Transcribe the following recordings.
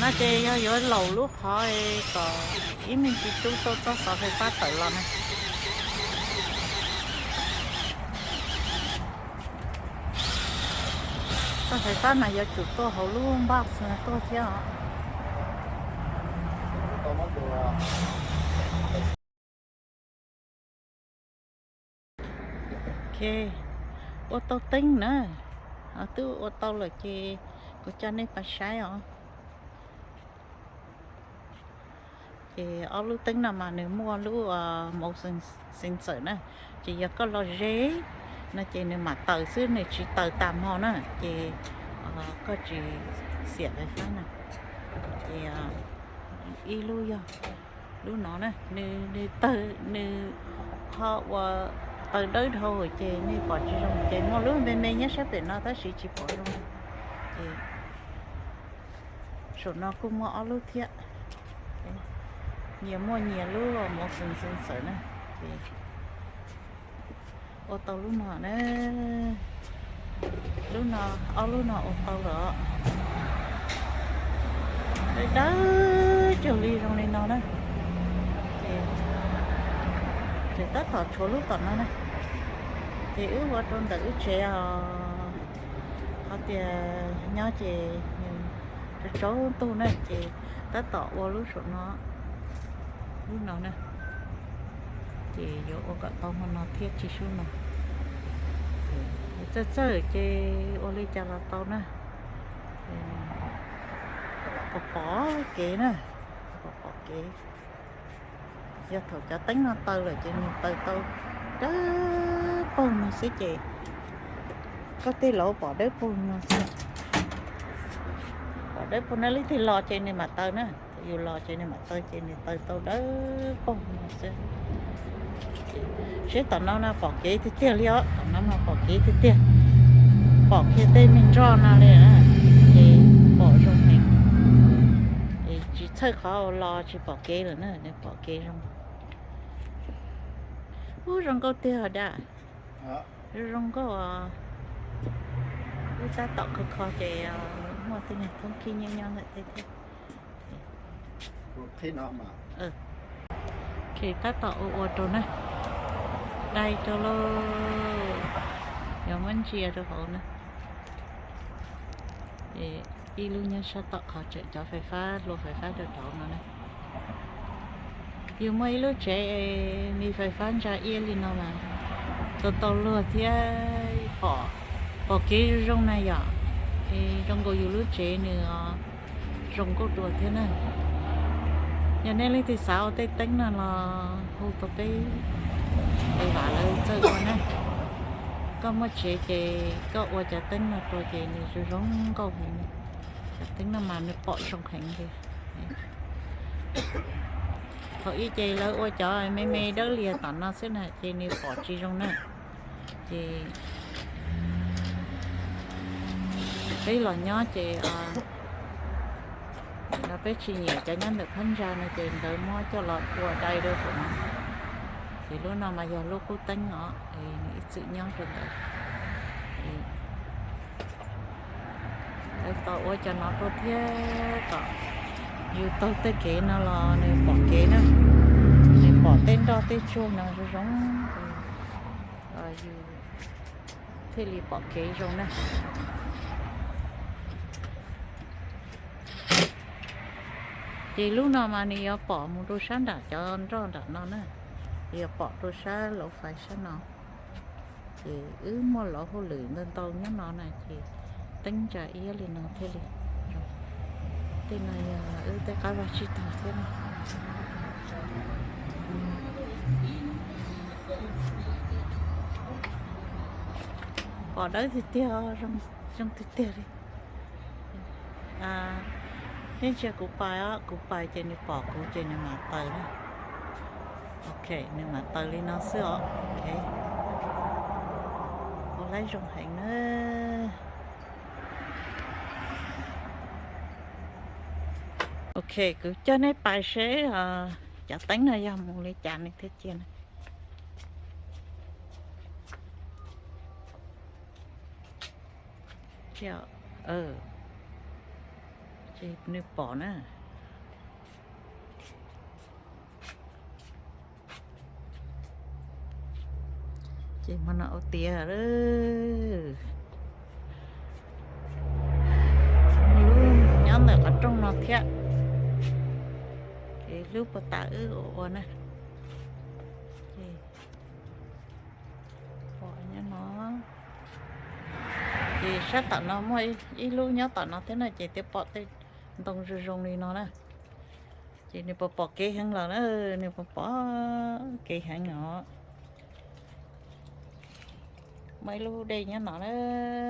Ces yog yuav laus lub qhov kom ib me ntsis tub tuaj txoj xov fais fab tawm los na. Txoj fais fab mas yuav tsum tuaj hauv lub npaj tuaj thiab os. Ok, ua tau teeb na, twb ua tau lawm ces kuv coj nej pais saib os. Ces ob lub teeb no mas nws muaj lub motion sensor na, ces yog koj los ze no ces nws mam taws xwb, nws tsis taws tas hmo na ces koj tsis xiam fais fab na. Ces ib lub yog lub no na, nws, nws taws, nws ho ua taws dawb dhau ces nej pom tsis zoo, ces muaj lub me me nyob sab pem no tab sis tsis pom zoo. Ces saum no kuj muaj ob lub thiab, nyias muaj nyias lub motion sensor na. Ces ua tau lub no na, lub no, ob lub no ua tau lawm, dawb dawb cuag li zoo li no na. Ces tseem tab tom tshuav lub tom no na, ces wb ua rau ntawm wb tsev os. Qhov tias nyob ces nws tsaus ntuj na ces tab tom ua lub saum no, lub no na, ces yuav ua kom tau hmo no thiab tsis sub no. Txawj txawj ces ua li cas los tau na. Pom pom kev na, pom pom kev. Yog thaum cov teeb no taw lawm ces nws taws tau dawb paug no xwb ces koj tej laus pom dawb paug no xwb. Pom dawb paug no, leej twg los ces nws mam taws na, yus los ces nws mam taws, ces nws taws tau dawb paug no xwb. Seb tom no no pom kev tiag tiag li os, tom no no pom kev tiag tiag, pom kiag tej me nroj no li na, ces pom zoo heev. Es tsis txhawj qhov los tsis pom kev lawm na, nws pom kev zoo. Ub, zoo nkauj tiag os dam. Zoo zoo nkauj os. Wb tab tom kho kho ces muaj tej niag thoob khib nyob nyob ntawm tej thiab. Ces tab tom ua ua rau na, dai rau lauj, yuav muab ntsia rau hauv na. Ib lub nyob sab tom qhov tseem cov fais fab, hlua fais fab rau rauv no na. Yus muaj ib lub tsev es me fais fab ntsa iab li no mas tau tau luag thiab, pom, pom kev zoo zoo na yom. Es zoo nkaus yus lub tsev nws zoo nkauj dua thiab na. Yog nej leej twg xav ua tej teeb no los hu tau peb, es vam lawv txawj ua na. Koj muaj tsev ces koj ua cov teeb no rau ces nws zoo zoo nkauj heev. Cov teeb no mas nws pom zoo heev li. Thaum ub ces lawv ua cov me me dawb lias tom no xwb na ces nws pom tsis zoo na. Ces peb los nyob ces no peb tsis nyiam cov nyob ntawm phab ntsa no ces nkawd muab coj los ua dai rau hauv no. Ces lub no mas yog lub qub teeb os, es nws ib txwm nyob rau ntawd. Lawv tau ua cov no rau thiab kom yus taug tej kev no los nws pom kev na, nws pom tej nroj tej tsuag no zoo zoo, yus thiaj li pom kev zoo na. Ces lub no mas nws yuav pom mus rau sab nram cov nroj nram no na, yuav pom rau sab lauv fais sab no. Ces wb muaj lauv hauj lwm ntau ntau nyob no na ces teeb ntsa iab li no thiaj li. Tej no yog wb tej qab vaj tsib taug thiab na. Pom dawb tiag tiag, zoo tiag tiag li. Nej ntsia kuv pais os, kuv pais ces nws pom kuv ces nws mam taws na. Ok, nws mam taws li no xwb os. Ok, ua laib zoo heev na. Ok, kuv coj nej pais seb cov teeb no yog mus li cas nws thiaj cia na. Ces nws pom na. Ces hmo no ua tiav lub nyob ntawm qhov rooj no thiab. Ces lub puag ta wb ua ua na. Ces pom nyob no. Ces sab tom no muaj ib lub nyob tom no thiab na, ces twb pom tej ntoo zoo zoo li no na. Ces nws pom pom kev heev lawm na, nws pom pom kev heev os. Muaj ib lub dej nyob no na,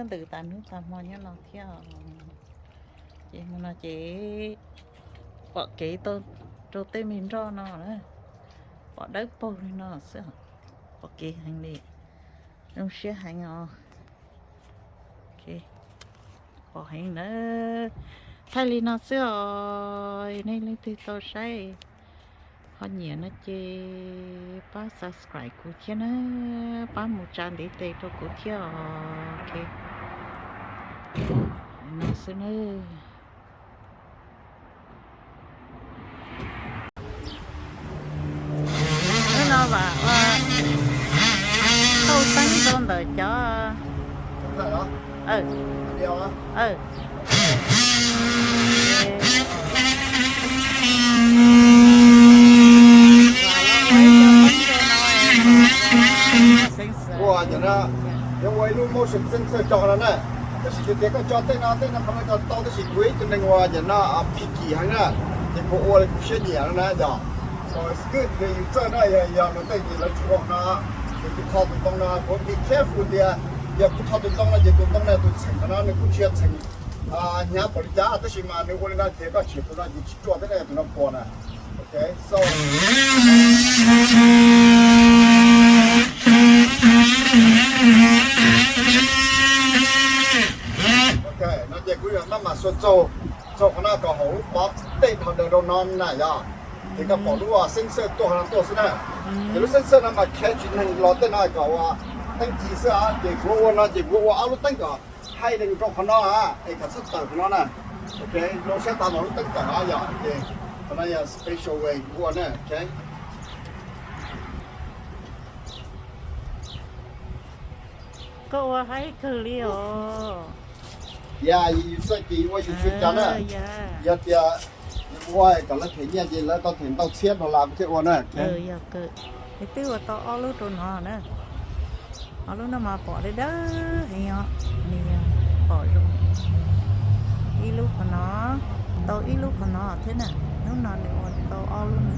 ntws tas hnub tas hmo nyob no thiab. Ces hmo no ces pom kev tau rau tej me nroj no na, pom dawb paug li no xwb, pom kev heev li, zoo siab heev os. Pom heev na. Thaij li no xwb os, nej leej twg tau saib ho nyiam no ces pab subscribe kuv thiab na, pab mus tsa ntiv tes rau kuv thiab os. Ok, no xwb na. Hnub no vam tau teeb rau ntawm cov Yuav ua ib lub motion sensor tso no na, tab sis tias koj tso tej no tej no qhov no tso tau, tab sis kuv ib tug neeg uas cov no picky heev na, ces kuv ua li kuv siab nyiam no na yog. So it's good tias yus txawj na, yog yog luag tej ces lawv tsis ua no, ces kuv tho tus ntoo no kuv be careful tias yog kuv tho tus ntoo no ces tus ntoo no tus txheem qhov no nws kuj tsis yog txheem hnyav npaum li cas, tab sis mas nws ua li no ces koj siv tus no ces tsis ruaj thiab na, tus no puas na. Ok, so ok, no ces kuv yuav maj mam xuas txaug, txaug qhov no kom haum lub pov tej dhau daws rau no na yog. Ces koj pom lub sensor tuaj qhov no tuaj xwb na. Ces lub sensor no mas catch neeg los tej no kom ua teeb ci xwb, ces kuv ua no ces kuv ua ob lub teeb kom hide rau qhov no, es kom txhob tawm qhov no na. Ok, zoo siab tas mas lub teeb tawm os yog, ces qhov no yog special way kuv ua na, ok. Koj ua haib kawg li os. Yog yus txawj ces yus ua yus tsis cas na. Yog tias yus ua kom lawv them nyiaj ces lawv tau them ntau txhiab dollar kuv thiaj ua na. Yog kawg, es twb ua tau ob lub rau no na. Ob lub no mas pom dawb dawb heev os, nws pom zoo. Ib lub qhov no, tau ib lub qhov no thiab na. Hnub no nws ua tau ob lub no.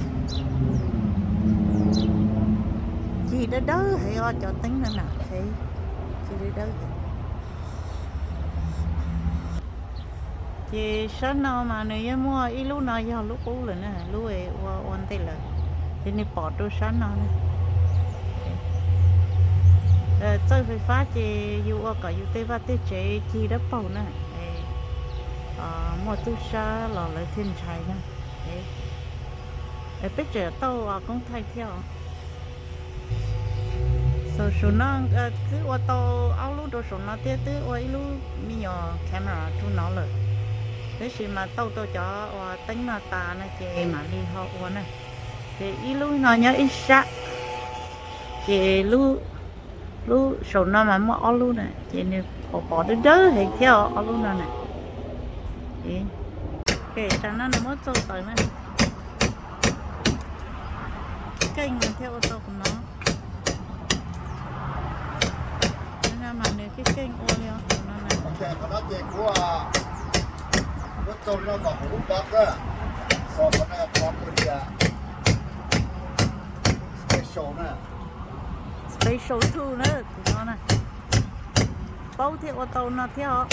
Cig dawb dawb heev os, cov teeb no na, cig dawb dawb heev. Ces sab no mas nws yeej muaj ib lub no yog lub qub lawm na, lub ua ua ntej lawm, ces nws pom rau sab no na. Txawj fais fab ces yus ua kom yus tej vaj tej tsev cig dawb paug na, muaj tub sab los lawv thiaj ntshai na. Peb tseem tau koob thaij thiab os. Saum no twb ua tau ob lub rau saum no thiab twb ua ib lub me nyuam camera rau no lawm, tab sis mas tau tau cov uas teeb no tas no ces mam li ho ua na. Ces ib lub no nyob ib sab, ces lub saum no mas muaj ob lub na, ces nws pom pom dawb dawb heev thiab os, ob lub no na. Ces tsam no nws muab txaug tawm na. Keej no thiaj ua tau qhov no. No mas nws keej keej ua li os, qhov no na. Qhov no ces kuv muab txaug li no kom hauv lub pov xwb. Qhov no qhov kuv tias special na. Special tool na tus no na. Paub thiaj ua tau no thiab os,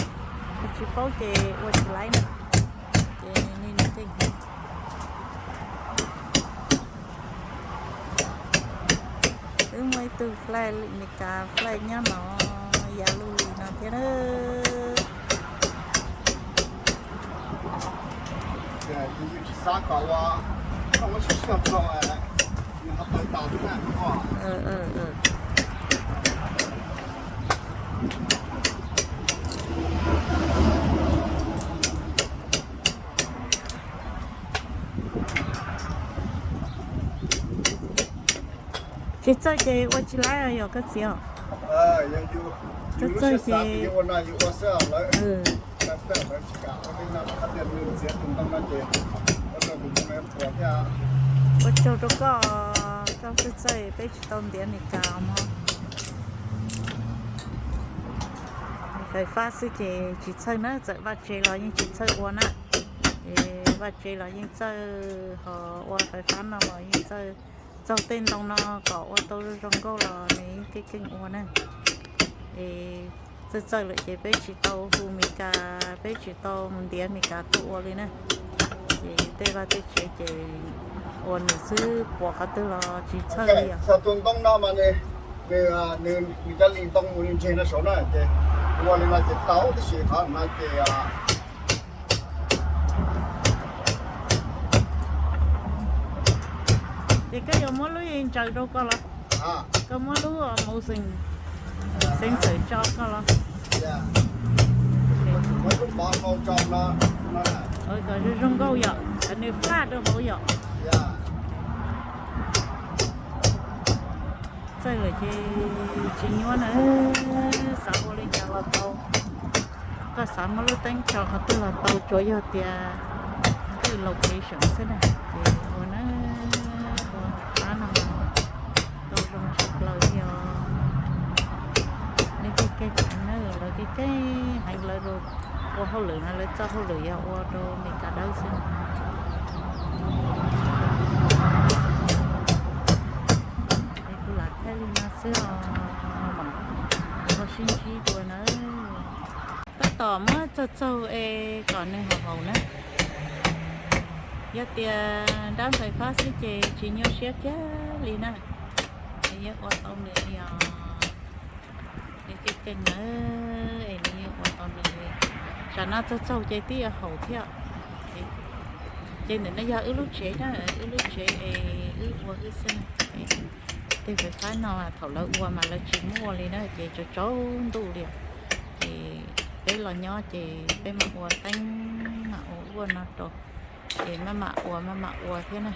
tsis paub ces ua tsis laib na. Ces nws keej heev. Wb muaj ib tug flag Meskas flag nyob no, ya lub li no thiab na. Yus tsis xav kom ua, koj muab sib sib tog, nws ho tawg tas xwb na. Tsis txawj ces ua tsis laib yog koj txiv os. Txawj txawj ces ua tsaug rau koj, koj txawj txawj peb tsis tau ntiav Meskas mog. Fais fab xwb ces tsis txhawj na, txawm vaj tse los yeej tsis txhawj ua na. Es vaj tse los yeej txawj, ho ua fais fab no los yeej txawj. Txaug tej ntoo no kom ua tau zoo nkauj los nws yeej keej keej ua na. Es txawj txawj lawm ces peb tsis tau hu Meskas, peb tsis tau mus ntiav Meskas tuaj ua li na. Ces tej vaj tej tsev ces ua nws xwb, puas qhov twg los tsis txhawj li os. Txog tus ntoo no mas nws, nws, nws cov li ntoo mus li ntseg no saud na ces ua li no ces tau tab sis qhov no ces Ces koj yuav muab lub ntsaws rau koj los? Koj muab lub motion sensor tso koj los? Kom zoo zoo nkauj yom, kom nws flash rau hauv yom. Txawj lawm ces tsis nyuaj na, xav ua li cas los tau. Koj xav muab lub teeb tso qhov twg los tau, tsuas yog tias twj location xwb na. Ces ua na, ua qab no tau zoo tshaj plaws li os. Nej keej keej na, lawv keej keej heev, lawv ua hauj lwm no lawv txoj hauj lwm yog ua rau Meskas dawb xwb. Es kuv lam thaij li no xwb os, mam ua sib ntsib dua na. Tab tom muab txaug txaug es kom nws haum haum na. Yog tias dab fais fab xwb ces tsis nyuaj siab kiag li na. Nws yeej ua tau nws li os. Nws keej keej na, es nws yeej ua tau nws li. Tsam no txaug txaug ces twb yuav haum thiab. Ces ntawm no yog wb lub tsev na, wb lub tsev es wb ua wb xwb na. Tej fais fab no thaum lawv ua mas lawv tsis muaj li na, ces tsaus tsaus ntuj li. Ces peb los nyob ces peb mam ua teeb mam ua ua no rau. Ces maj mam ua maj mam ua thiab na.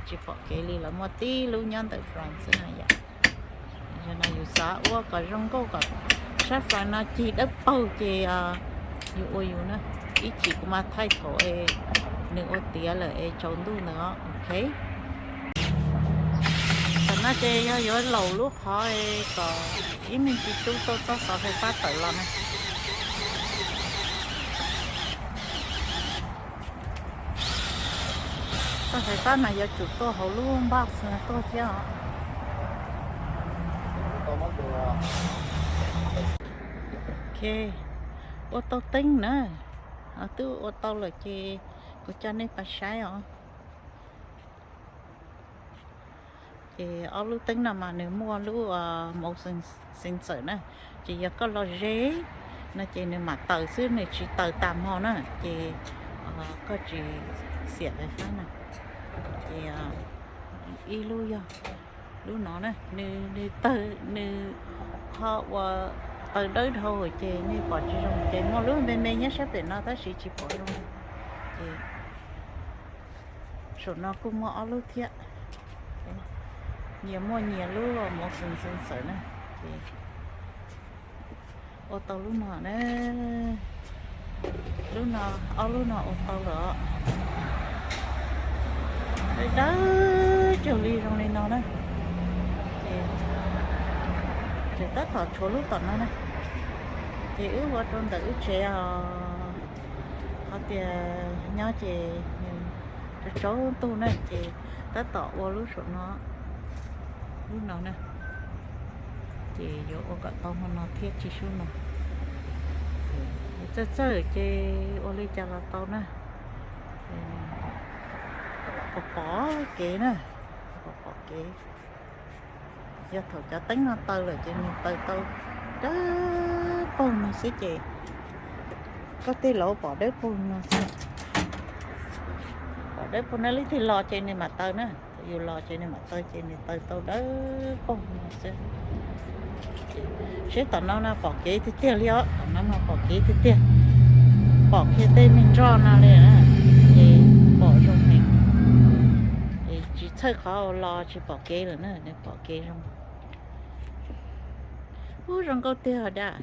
Tsis pom kev li, lawv muaj tib lub nyob ntawm France xwb na yom. Yog no yus xav ua kom zoo nkauj kom sab France no cig dawb paug ces yus ua yus na. Ib chim kuv mam thaij thaum es nws ua tiav lawm es tsaus ntuj ntawd os, ok. Tam no ces yog yuav laum lub qhov es kom ib me ntsis tub tuaj txoj xov fais fab tawm los na. Txoj fais fab mas yuav tsum tuaj hauv lub box no tuaj thiab os. Ok, ua tau teeb na, twb ua tau lawm ces kuv coj nej pais saib os. Ces ob lub teeb no mas nws muaj lub motion sensor na, ces yog koj los ze no ces nws mam taws xwb, nws tsis taws tas hmo na ces koj tsis xiam fais fab na. Ces ib lub yog lub no na, nws, nws taws, nws ho ua taws dawb dhau ces nej pom tsis zoo, ces muaj lub me me nyob sab pem no tab sis tsis pom zoo. Ces saum no kuj muaj ob lub thiab, nyias muaj nyias lub motion sensor na. Ces ua tau lub no na, lub no, ob lub no ua tau lawm os. Dawb dawb cuag li zoo li no na. Ces tseem tab tom tshuav lub tom no na. Ces wb ua rau ntawm wb tsev os, qhov tias nyob ces tsaus ntuj na ces tab tom ua lub saum no, lub no na. Ces yuav ua kom tau hmo no thiab tsis sub no. Txawj txawj ces ua li cas los tau na. Pom pom kev na, pom pom kev. Yog thaum cov teeb no taws lawm ces nws taws tau dawb paug no xwb ces koj tej laus pom dawb paug no xwb. Pom dawb paug no, leej twg los ces nws mam taws na, yus los ces nws mam taws, ces nws taws tau dawb paug no xwb. Seb tom no no pom kev tiag tiag li os, tom no no pom kev tiag tiag, pom kiag tej me nroj no li na, ces pom zoo heev. Es tsis Tawm qhov los tsis pom kev lawm na, nws pom kev zoo. Ub, zoo nkauj tiag os dab.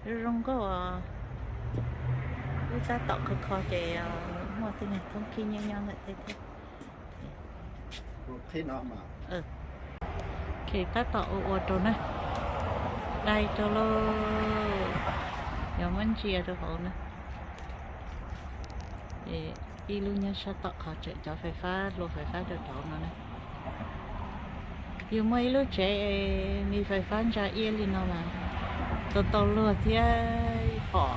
Zoo nkauj os. Wb tab tom kho kho ces muaj tej neeg thoob khib nyob nyob ntawm tej thiab. Tab tom ua ua rau na, dai rau lauj, yog muab ntsia rau hauv na. Ib lub nyob sab tom qhov tseem cov fais fab, hlua fais fab rau rauv no na. Yus muaj ib lub tsev me fais fab ntsa iab li no mas tau tau luag thiab, pom,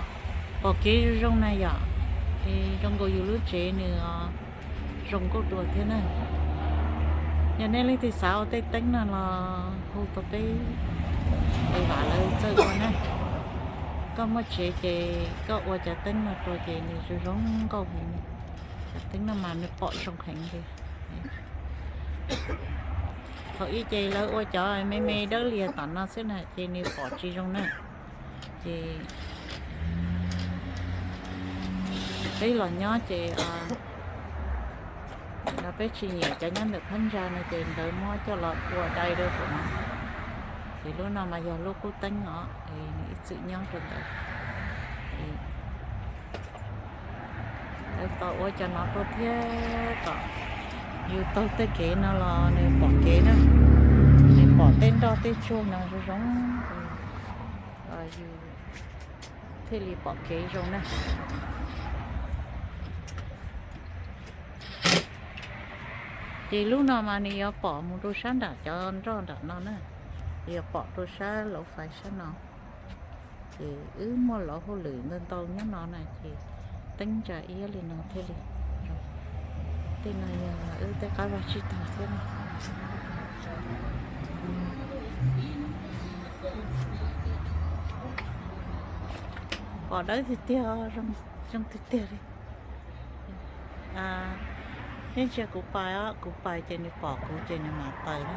pom kev zoo zoo na yom. Es zoo nkaus yus lub tsev nws zoo nkauj dua thiab na. Yog nej leej twg xav ua tej teeb no los hu tau peb es vam lawv txawj ua na. Koj muaj tsev ces koj ua cov teeb no rau ces nws zoo zoo nkauj heev. Cov teeb no mas nws pom zoo heev li. Thaum ub ces lawv ua cov me me dawb liag tom no xwb na ces nws pom tsis zoo na. Ces peb los nyob ces los peb tsis nyiam cov nyob ntawm phab ntsa no ces lawv muab coj los ua dai rau hauv no. Ces lub no mas yog lub qub teeb os, es nws ib txwm nyob rau ntawd. Lawv tau ua cov no rau thiab kom yus taug tej kev no los nws pom kev na, nws pom tej nroj tej tsuag no zoo zoo, yus thiaj li pom kev zoo na. Ces lub no mas nws yuav pom mus rau sab nram cov nroj nram no na, yuav pom rau sab lauv fais sab no. Ces wb muaj lauv hauj lwm ntau ntau nyob no na ces teeb ntsa iab li no thiaj li zoo. Tej no yog wb tej qab vaj tsib taug thiab na. Pom dawb tiag tiag, zoo tiag tiag li. Nej ntsia kuv pais os, kuv pais ces nws pom kuv ces nws mam taws na.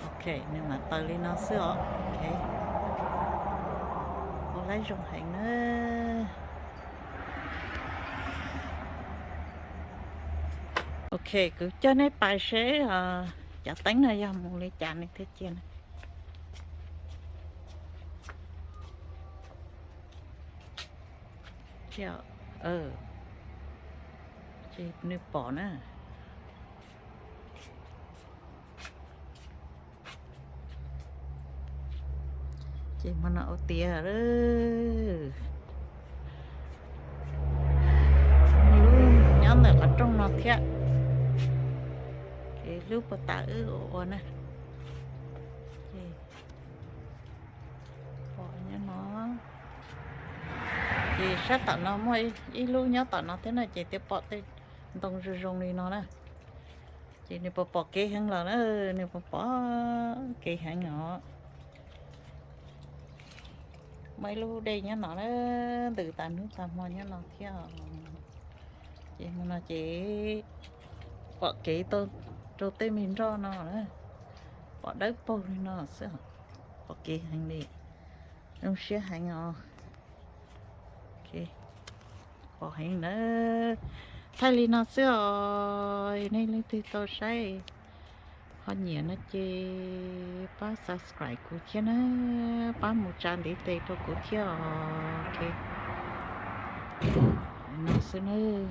Ok, nws mam taws li no xwb os. Ok, ua laib zoo heev na. Ok, kuv coj nej pais seb cov teeb no yog mus li cas nws thiaj cia na. Ces nws pom na. Ces hmo no ua tiav lawm. Lub nyob ntawm qhov rooj no thiab. Ces lub puag ta wb ua ua na. Ces pom nyob no. Ces sab tom no muaj ib lub nyob tom no thiab na ces thiaj pom tej ntoo zoo zoo li no na. Ces nws pom pom kev heev lawm na, nws pom pom kev heev os. Muaj ib lub dej nyob no na, ntws tas hnub tas hmo nyob no thiab. Ces hmo no ces pom kev rau tej me nroj no na, pom dawb paug li no xwb, pom kev heev li, zoo siab heev os. Pom heev na. Thaij li no xwb os, nej leej twg tau saib ho nyiam no ces pab subscribe kuv thiab na, pab mus tsa ntiv tes rau kuv thiab os. No xwb nawb.